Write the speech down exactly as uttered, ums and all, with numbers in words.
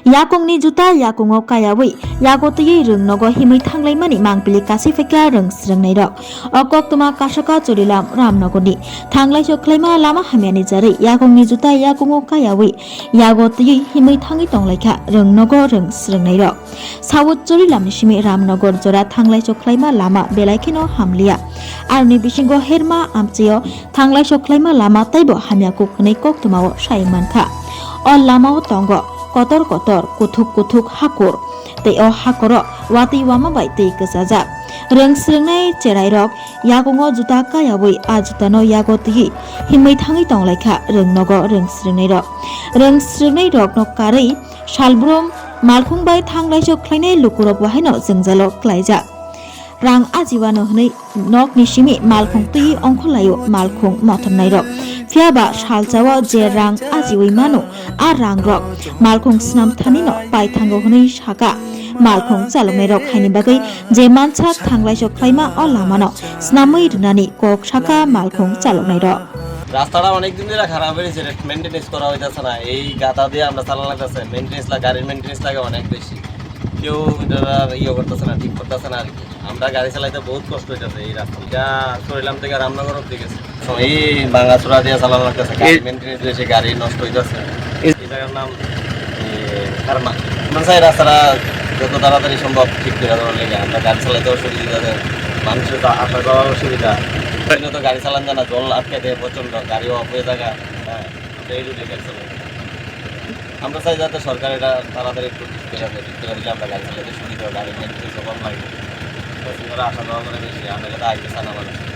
Yakungni juta yakungo kayawi, yago twiwi rwng nogo himwi thanglaimani mangpili kasi phaikha rwng srwngnairok. O koktwma kasaka Churilam Ramnogorni thanglaiso khlaima lama hamyani jarwi yakungni juta yakungo kayawi, yago twiwi himwi thangwi tonglaikha rwng nogo rwng srwngnairok. South Churilamni simi Ramnogor jora thanglaiso khlaima lama belai kheno hamliya. Aroni bisingo herma amchio thanglaiso khlaima lama teibo hamya kuk hwnwi koktwmao sai mankha. O lamao tongo kotor kotor, kuthuk kuthuk hakur. Tei o hakoro watwi wama bai twi kwchajak. Rwng srwngnai cherairok yakungo juta kayawi a jutano yago twiwi himwi thangwi tonglaikha rwng nogo rwng srwngnairok. Rwng srwngnairokno karwi salbrum malkhung bai thanglaiso khlainai lukurok bahaino jwngjalo klaijak. Rang ajiwano hwnwi nokni simi malkhung twiwi ongkhorlaio malkhung mothomnairok. Phiyaba salchao je rang ajiwi mano, a rangrok malkhung snam thanino paithango hwnwi saka. Malkhung chaloknairok haini bagwi je mansak thanglaiso khlaima o lamano snamwi rwnani kok saka malkhung chaloknairok. রাস্তাটা অনেক দিন ধরে খারাপ হয়েছে, মেনটেনেন্স করা হইতেছে না। এই গাদা দিয়ে আমরা চালানো লাগতেছে, মেনটেনেন্স লাগে, গাড়ির মেনটেনেন্স লাগে অনেক বেশি। কেউ এটা ইয়ে করতেছে না, ঠিক করতেছে না আর কি। আমরা গাড়ি চালাইতে বহুত কষ্ট হইতেছে এই রাস্তা। এটা চরিলাম থেকে রামনগর অব্দি গেছে। এই ভাঙাচোরা দিয়ে চালানো লাগতেছে, গাড়ি এ- মেনটেনেন্স বেশি, গাড়ি নষ্ট হইতেছে। এ- এই জায়গার নাম, এ, কারমা। আমরা চাই রাস্তাটা যত তাড়াতাড়ি সম্ভব ঠিক করে দেওয়ার লেগে। আমরা গাড়ি চালাইতে অসুবিধা হয়, মানুষের তো আসা যাওয়া অসুবিধা। এখানে তো গাড়ি চালান যায় না, জল আটকে দেয় প্রচণ্ড, গাড়িও অফ হয়ে যায়। হ্যাঁ, আমরা এই রুটে গাড়ি চালাই। আমরা চাই যাতে সরকার এটা তাড়াতাড়ি একটু ঠিক করে দেয়, ঠিক করে দিলে আমরা গাড়ি চালাতে সুবিধা হয়, গাড়ি মেনটেনেন্স কম লাগে। প্যাসেঞ্জার আসা যাওয়া করে বেশি, আর নাহলে তো আইতে চায় না মানুষ।